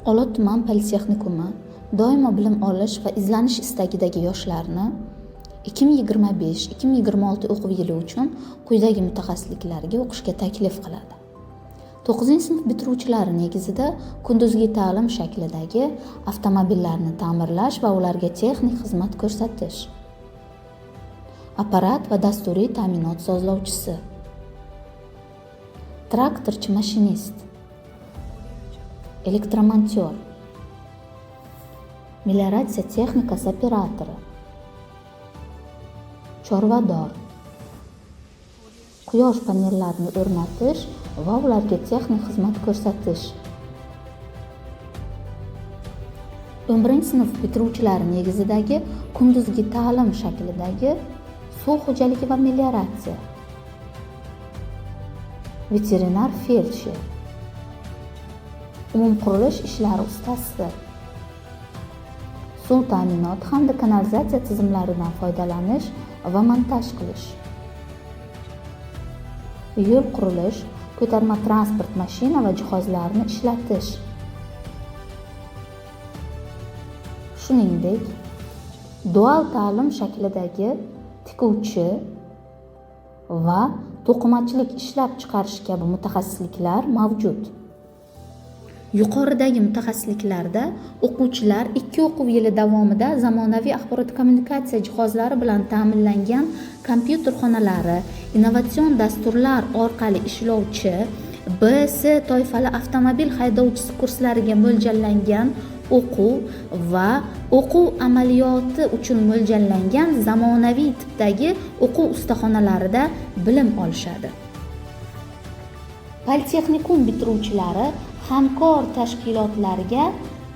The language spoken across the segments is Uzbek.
Olot tuman politexnikumi doimo bilim olish va izlanish istagidagi yoshlarni 2025-2026 o'quv yili uchun quyidagi mutaxassisliklarga o'qishga taklif qiladi. 9-sinf bitiruvchilari negizida kunduzgi ta'lim shaklidagi avtomobillarni ta'mirlash va ularga texnik xizmat ko'rsatish, apparat va dasturiy ta'minot sozlovchisi, traktorchi mashinist, elektromontyor, melioratsiya texnikasi operatori, chorvador, quyosh panellarini o'rnatish va ularga texnik xizmat ko'rsatish. 11-sinf bitiruvchilari negizidagi kunduzgi ta'lim shaklidagi suv xo'jaligi va melioratsiya, veterinar feldsher, umumqurilish ishlari ustasi, suv ta'minoti hamda kanalizatsiya tizimlaridan foydalanish va montaj qilish, yo'l qurilish, ko'tarma transport mashina va jihozlarini ishlatish, shuningdek, dual ta'lim shaklidagi tikuvchi va to'qimachilik ishlab chiqarish kabi mutaxassisliklar mavjud. Yuqoridagi mutaxassisliklarda o'quvchilar 2 o'quv yili davomida zamonaviy axborot kommunikatsiya jihozlari bilan ta'minlangan kompyuter xonalari, innovatsion dasturlar orqali ishlovchi B, S toifali avtomobil haydovchisi kurslariga mo'ljallangan o'quv va o'quv amaliyoti uchun mo'ljallangan zamonaviy tipdagi o'quv ustaxonalarida bilim olishadi. Politexnikum bitiruvchilari hamkor tashkilotlarga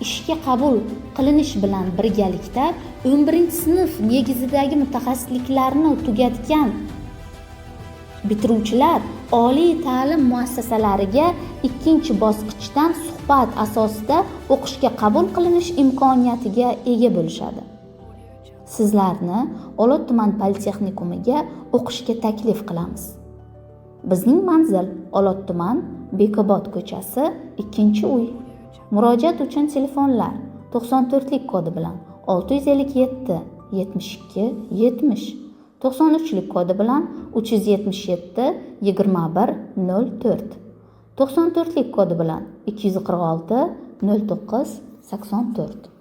ishga qabul qilinish bilan birgalikda 11-sinf negizidagi mutaxassisliklarni tugatgan bitiruvchilar oliy ta'lim muassasalariga 2-chi bosqichdan suhbat asosida o'qishga qabul qilinish imkoniyatiga ega bo'lishadi. Sizlarni Olot tuman politexnikumiga o'qishga taklif qilamiz. Bizning manzil Olot tuman, Bekobod ko'chasi, 2-uy. Murojaat uchun telefonlar 94lik kodi bilan 657 72 70, 93lik kodi bilan 377 21 04, 94lik kodi bilan 246 09 84.